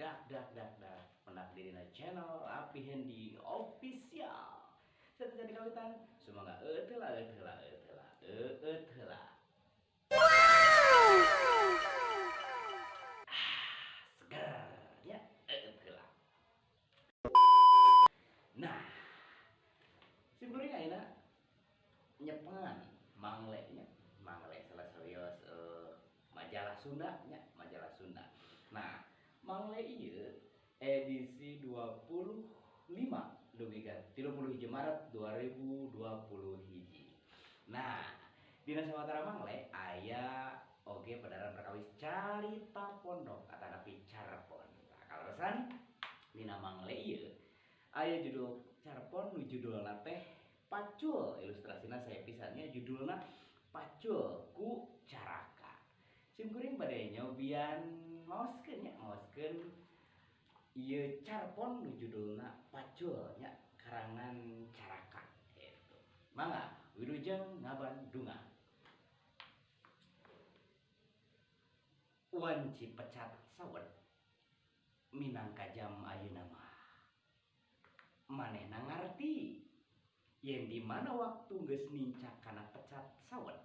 Dak dak dak dak pendak dirina channel Api Hendi Official. Saya jadi kawitan, semoga eutela eutela eutela eutela. Ah, seger ya eutela. Nah, simkuring ayeuna nyepengan mangle nya, mangle salah serius majalah Sunda nya, majalah Sunda. Nah, mangle ieu edisi 25 dugi ka 31 Maret 2021. Nah, dina sawatara mangle aya oge pedaran perkawis carita pondok atanapi carpon. Nah, kaleresan dina mangle ieu aya judul carpon nu judulna teh Pacul, ilustrasina saya pisannya judulna Pacul ku Caraka. Simkuring bade nyobian maoskeun nya, maoskeun ieu carpon nu judulna Pacul nya karangan Caraka gitu. Mangga wilujeng ngabandungan. Wanci pecat sawet minangka jam ayeuna mah. Manehna ngarti yen di mana waktu geus nincak kana pecat sawet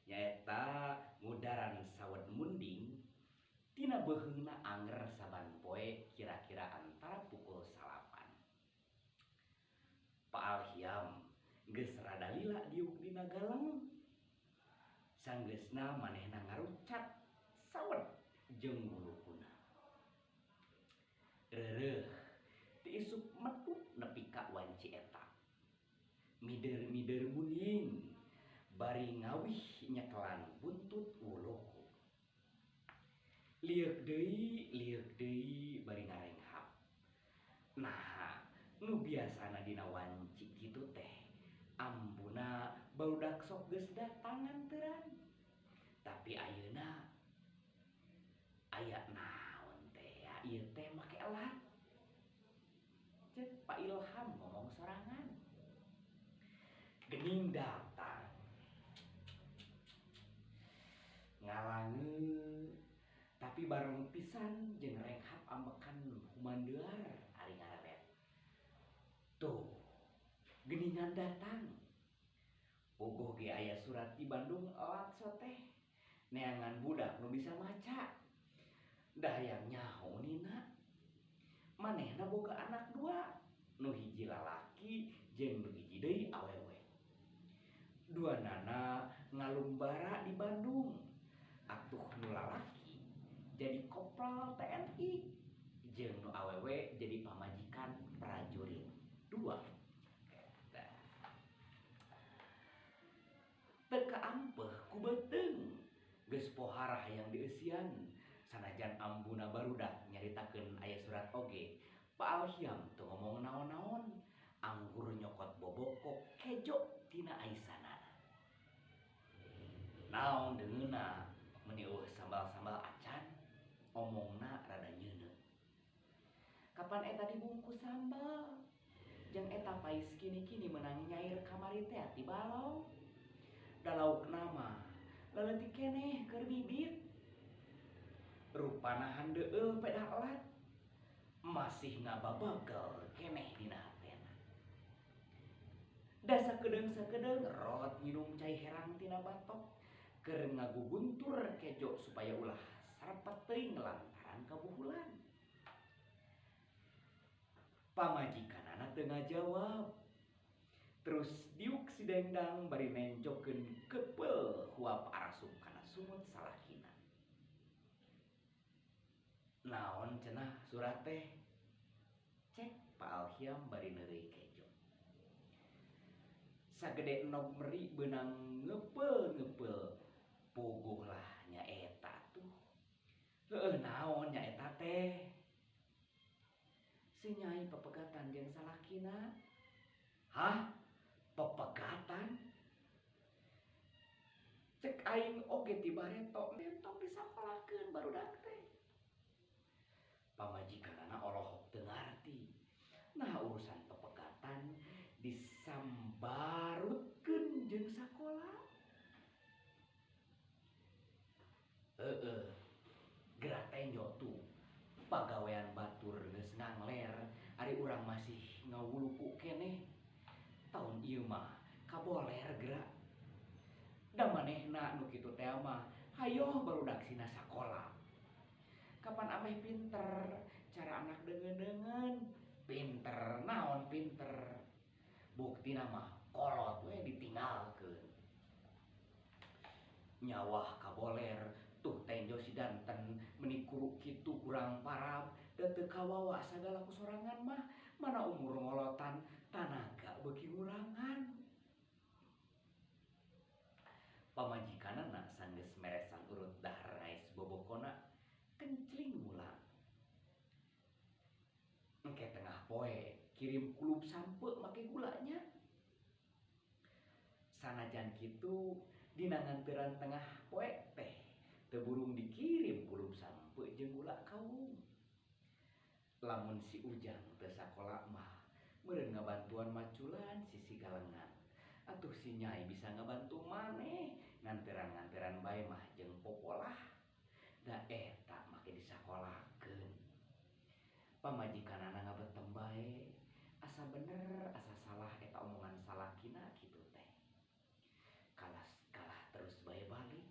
nyaeta ngudaran sawet munding tina beuheungna anger saban poe kira-kira antara pukul 9. Pak Alhiam geus rada lila diuk dina galeng. Sanggeusna manehna ngarucat sawet jeung wulukuna. Reureuh ti isuk metu nepi ka wanci eta. Mider-mider muning bari ngawih nyekelan buntut wuluku. Lieuk deui bari ngarenghap. Naha nu biasana dina wanci kitu teh ambuna barudak sok geus datang nganteran. Tapi ayeuna aya naon teh ya ieu teh make elat. Cek Pak Ilham ngomong sorangan. Gening datang. Ngalange tapi bareng pisan jeung renghap ambekan humandear ari ngareret. Tuh, geningan datang. Puguh ge aya surat di Bandung elat soteh. Neangan budak nu bisa maca. Dah hayang nyaho nina. Manehna boga anak dua, nu hiji lalaki jeung nu hiji deui awewe. Dua nana ngalumbara di Bandung. Atuh nu lalaki jadi kopral TNI jeung nu awewe jadi pamajikan prajurit. Dua. Eta. Teu kaampeuh ku beuteung. Geus pohara hayang dieusian. Sanajan ambuna barudak nyaritakeun aya surat oge, Pak Alhiam teu ngomong naon-naon, anggur nyokot boboko kejo tina aisanana. Naon deungeunna meuni eueuh sambal-sambal acan, omongna rada nyeuneu. Kapan eta dibungkus sambal? Jeung eta pais kini-kini meunang nyair kamari teh ti balong. Da laukna mah leutik keneh keur bibit. Rupana handeueul pedah elat masih ngababagel keneh dina hatena. Da sakedeung-sakedeung rot nginum cai herang tina batok keur ngaguguntur kejo supaya ulah sarepet teuing lantaran kabuhulan. Pamajikanana teu ngajawab. Terus diuk si dengdang bari nenjokeun kepeul huap arasup kana sumut salakina. Naon cenah surat teh? Cek Pak Alhiam bari neureuy kejo. Sagede enog meri beunang ngepeul-ngepeul. Puguh lah nyaeta tuh. Heueuh naon nyaeta teh? Si nyai pepegatan jeung salakina. Hah? Pepegatan? Cek aing oge ti bareto entong disakolakeun barudak teh. Pamajikanana olohok teu ngarti. Nah urusan pepegatan disambarutkeun jeung sakola. Heeh. Geura tenjo tuh. Pagawean batur geus ngangler ari urang masih ngawuluku keneh. Taun ieu mah kaboler geura. Da manehna nu kitu teh mah hayoh barudak sina sakola. Kapan ameh pinter cara anak deungeun-deungeun, pinter naon pinter. Buktina mah kolot we ditinggalkeun. Nyawah kaboler tuh tenjo si danten meni kuru kitu kurang parab da teu kawawa sagala ku sorangan mah mana umur ngolotan tanaga beuki ngurangan. Pamajikanana sanggeus meresan urut dahar ngais bobokona kencling mulang. Engke tengah poe kirim kulub sampe make gulanya. Sanajan kitu dina nganteran tengah poe teh teu burung dikirim kulub sampe jeung gula kaung. Lamun si Ujang teu sakola mah meureun ngabantuan maculan sisi galengan. Atuh si Nyai bisa ngabantu maneh nganteran-nganteran bae mah jeung popolah. Da eta make disakolakeun. Pamajikanana ngabetem bae asa bener asa salah eta omongan salakina kitu teh. Kalah terus bae balik.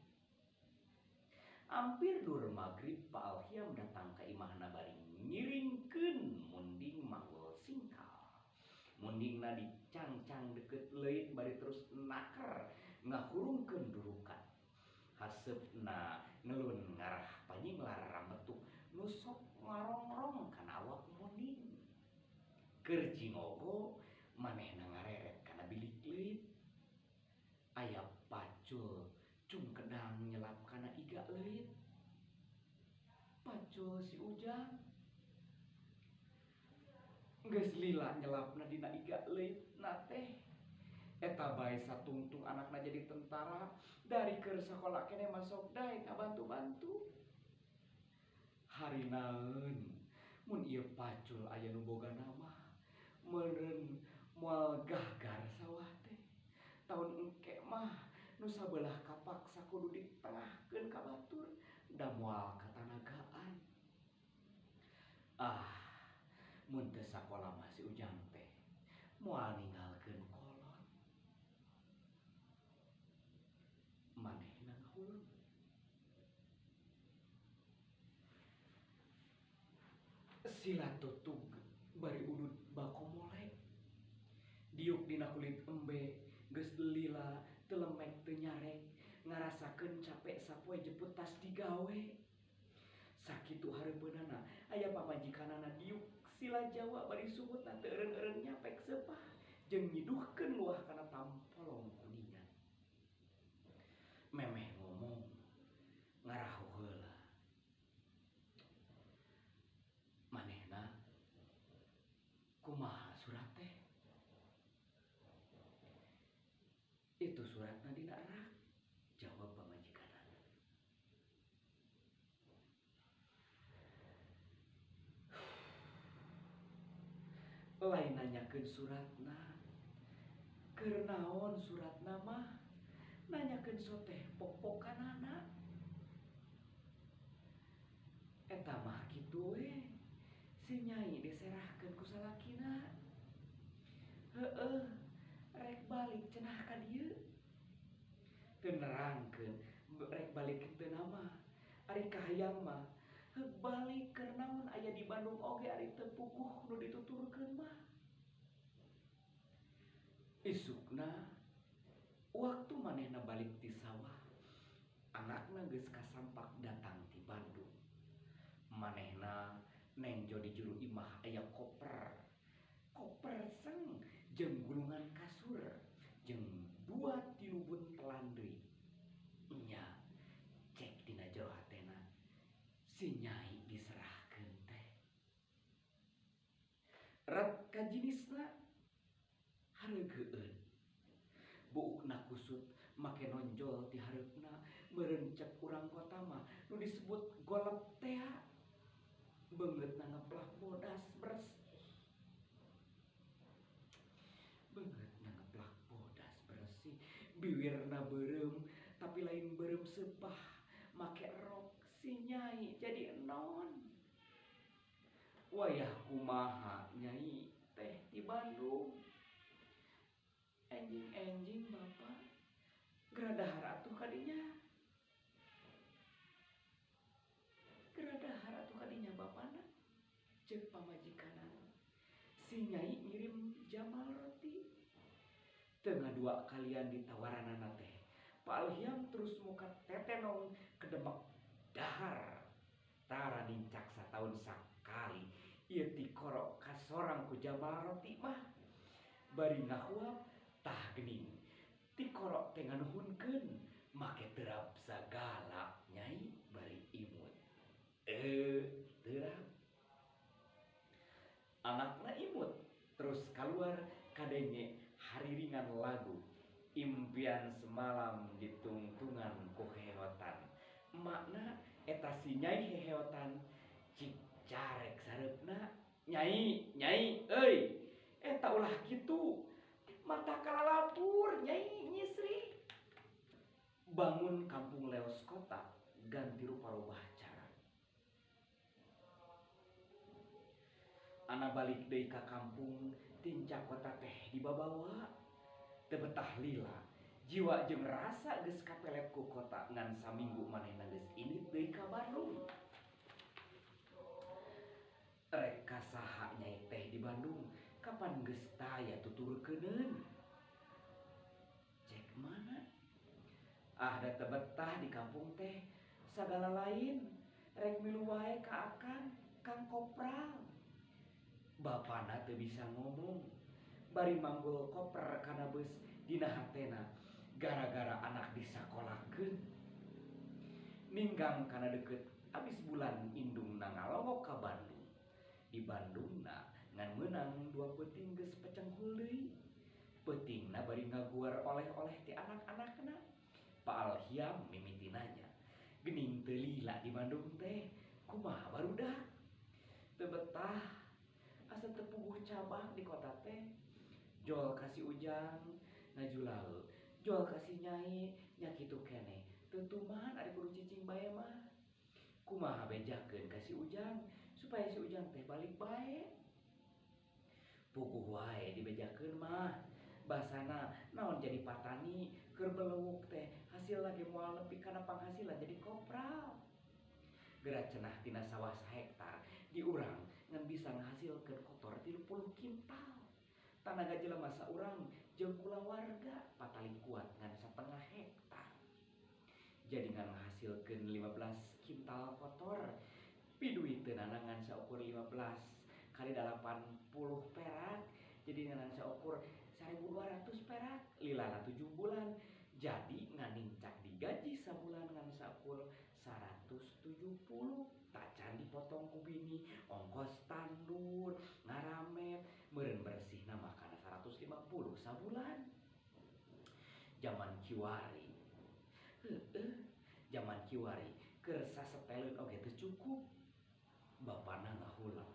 Hampir dur magrib Pak Alhiam datang ka imahna bari ngiringkeun munding manggul singkal. Mundingna dicangcang deket leuit bari terus naker ngahurungkeun durukan. Haseupna ngelun ngarah panyinglar rametuk nu sok ngarongrong kana awak munding. Keur jingogo manehna ngareret kana bilik leuit. Aya pacul cungkedang nyelap kana iga leuit. Pacul si Ujang geus lila nyelapna dina iga leuit na teh. Eta bae satungtung anakna jadi tentara dari keur sakola keneh masuk daek ngabantu-bantu. Hari naeun mun ieu pacul aya nu boga nama meureun moal gahgar sawah teh. Taun engke mah nu sabelah kapaksa kudu ditengahkeun ka batur da moal katanagaan. Ah, mun teu sakola mah si Ujang teh moal ninggalkeun kolot. Manehna ngahuleng. Sila tutug bari udud bakomole. Diuk dina kulit embe geus lila teu lemek teu nyarek ngarasakeun capek sapoe jeput tas digawe. Sakitu hareupeunana aya pamajikanana diuk sila Jawa bari suhutna teu eureun-eureun nyapek seupah jeung nyiduhkeun luah kana tampolong kuningan. Memeh ngomong ngarahu heula. Manehna kumaha surat teh? Itu suratna dina rak, jawab pamajikanana. Lain nanyakeun suratna, keur naon suratna mah? Nanyakeun soteh pok-pokanana. Eta mah kitu we, si Nyai diserahkeun ku salakina. Heueuh, rek balik cenah ka dieu. Teu nerangkeun rek balik teu nama. Ari kahayang mah heuk balik keur naon aya di Bandung oge ari teu puguh nu dituturkeun mah. Isukna waktu manehna balik ti sawah, anakna geus kasampak datang ti Bandung. Manehna nenjo di juru imah aya koper. Koper seng jeung gulungan kasur jeung 2-3 buntelan deui. Nya cek dina jero hatena si Nyai diserahkeun teh. Ret ka jinisna hareugeueun. Buukna kusut make nonjol ti hareupna meureun cek urang kota mah nu disebut golep tea. Beungeutna ngeplak bodas bersih. Beungeutna ngeplak bodas bersih, biwirna beureum tapi lain beureum sepah, make rok si Nyai jadi enon. Wayah kumaha nyai teh di Bandung. Enjing-enjing bapak geradahar atuh kadinya. Geradahar atuh kadinya bapana. Ceuk pamajikanan. Si nyai ngirim Jamal roti. Tengah dua kalian ditawaranana teh. Pak Alhiam terus muka tetenong kedemek dahar. Tara nincak sataun sakali ieu tikorok kasorang ku Jamal roti mah. Bari ngahuap tah geuning. Tikorok teh nganuhunkeun make terap sagala nyai bari imut. Terap. Anakna imut terus keluar kadenge hariringan lagu impian semalam ditungtungan ku heotan. Makna eta si nyai heheotan cik carek sareupna nyai nyai euy eta ulah kitu mata kalalapur nyai nyisri. Bangun kampung leos kota ganti rupa robah cara. Ana balik deui ka kampung tincak kota teh dibabawa teu betah lila jiwa jeung rasa geus kapelet ku kota ngan saminggu manehna geus indit deui ka Bandung. Rek ka saha nyai teh di Bandung kapan geus taya tuturkeuneun. Cek mana? Ah da teu betah di kampung teh sagala lain rek milu wae ka akang Kang Kopral. Bapana teu bisa ngomong bari manggul koper kana beus dina hatena gara-gara anak disakolakeun. Ninggang kana deukeut abis bulan indungna ngalongok ka Bandung. Di Bandungna ngan meunang dua peuting geus pecenghul deui. Peutingna bari ngaguar oleh-oleh ti anak-anakna. Pak Alhiam mimiti nanya, geuning teu lila di Bandung teh kumaha barudak? Teu betah asa teu puguh cabang di kota teh. Jol kasih ujang ngajulaeut, jol kasih nyai nya kitu keneh. Teu tuman ari kudu cicing bae mah. Kumaha bejakeun ka si ujang supaya si ujang teh balik bae. Puguh wae dibejakeun mah. Basana naon jadi patani keur belewuk teh hasil lagi moal nepi kana panghasilan jadi kopral. Geura cenah tina sawah sahektar diurang ngan bisa ngahasilkeun kotor 30 kintal. Tanaga jelema saurang jeung kulawarga pataling kuat ngan setengah hektar. Jadi ngan ngahasilkeun 15 kintal kotor. Piduiteunana ngan saukur 15 kali 80 perak. Jadi ngan saukur 1200 perak lilana 7 bulan. Jadi ngan nincak digaji sabulan ngan saukur 170. Tacan dipotong ku bini, ongkos tandur, ngaramet, meureun bersihna mah kana 150 sabulan. Zaman kiwari. Heueuh, zaman kiwari keur saseteleun oge teu cukup. Bapana ngahulang.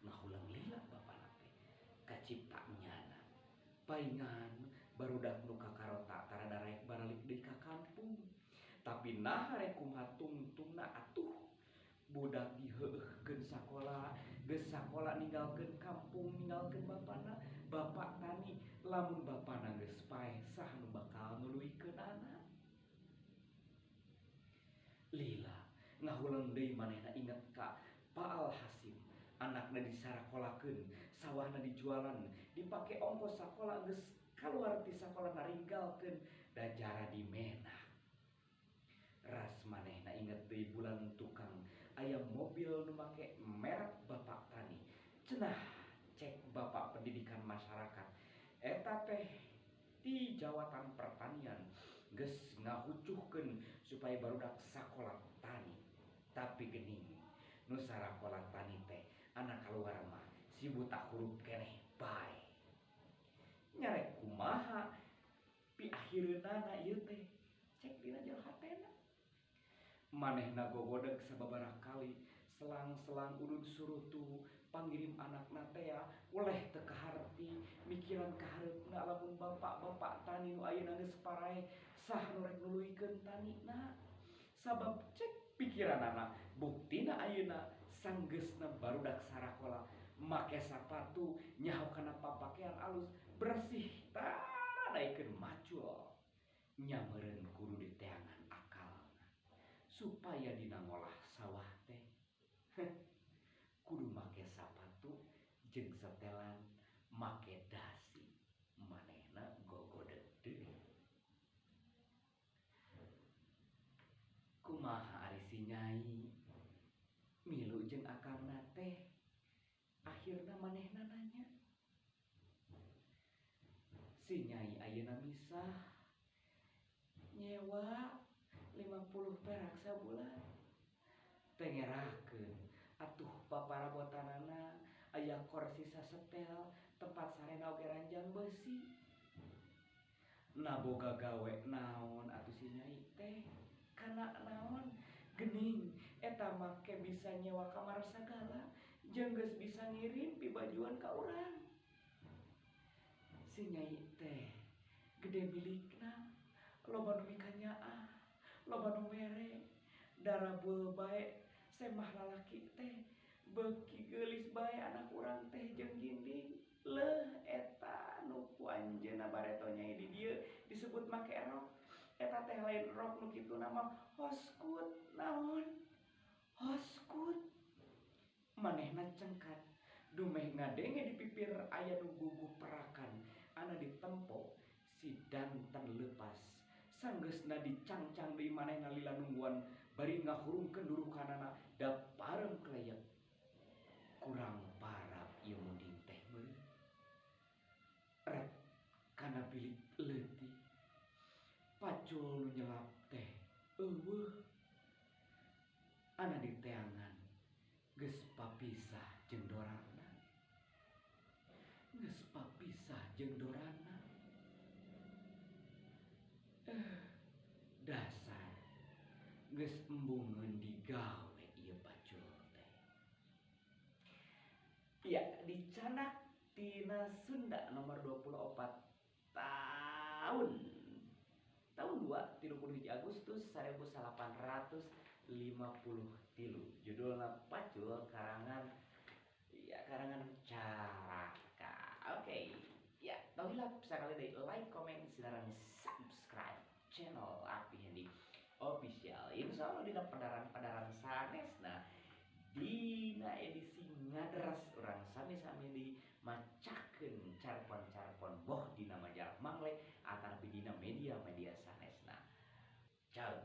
Ngahulang lila bapana teh. Kacipta nyana. Paingan barudak nu kakarota tarada rek baralik deui ka kampung. Tapi naha rek kumaha tungtungna atuh. Budak diheueuhkeun sakola, geus sakola ninggalkeun kampung, ninggalkeun bapana. Bapak tani lamun bapana geus paeh saha nu bakal nuluykeun anak. Lila ngahuleung deui manehna inget ka Pak Al Hasim. Anakna disarakolakeun, sawahna dijualan, dipake ongkos sakola geus kaluar ti sakola naringgalkeun dajara di menak. Ras manehna inget deui bulan tukang aya mobil nu make merek Bapak Tani. Cenah cek Bapak Pendidikan Masyarakat eta teh ti jawatan pertanian geus ngahucuhkeun supaya barudak sakola tani. Tapi geuning nu sarakola tani teh anak kaluar mah si buta huruf keneh bae. Nyarek kumaha pi akhireunana ieu teh cek dina jero hatena. Manehna gogodeg sababaraha kali selang-selang udud surutu pangirim anakna teh oleh teu kaharti mikiran kahareupna lamun bapak-bapak tani nu ayeuna geus paraeh sah nu rek nuluykeun tanina. Sabab cek pikiranana buktina ayeuna Sanggeusna barudak sarakola make sapatu nyaho kana papakean alus bersih tara daekeun macul. Nyameureun kudu diteangan akalna supaya dina ngolah sawah teh kudu make sapatu jeung setelan make dasi manehna gogodeg deui. Kumaha ari si Nyai milu jeung akangna teh akhirna manehna nanya. Si Nyai ayeuna misah nyewa 50 perak sabulan. Tengerakeun atuh paparabotanana aya kursi sasetel tempat sarena oge ranjang besi. Naboga gawe naon atuh si Nyai teh kana naon gening eta make bisa nyewa kamar sagala jeung geus bisa ngirim pibajuan ka urang. Si Nyai teh gede milikna loba nu mikanyaah loba nu mere darabul bae semah lalaki teh beuki geulis bae anak urang teh jeung ginding leuh eta nu ku anjeunna bareto Nyai di dieu disebut make rok eta teh lain rok nu kitu nama hoskut naon hoskut. Manehna cengkat dumeh ngadenge di pipir aya nu guguh perakan ana ditempo si danten lepas. Sanggeusna dicangcang deui manehna lila nungguan bari ngahurungkeun durukanana da parem kleyek. Kurang parab ieu munding teh meureun rek kana bilik leutik pacul nu nyelap teh eueuh ana diteangan geus papisah jeung dorana geus papisah jeung dorana. Dasar geus embungeun digawe ieu pacul teh. Ya, dicanak tina Sunda nomor 24 tahun 2 31 Agustus 1853. Judulna Pacul karangan ya karangan Caraka. Oke. Ya, tong hilap sekali deui like, comment, sareng subscribe channel Api Hendi Official. Insya Allah dina pedaran-pedaran sanesna dina edisi ngadras urang sami-sami di macakeun carpon-carpon boh dina majalah Mangle atanapi dina media-media sanesna. Ciao.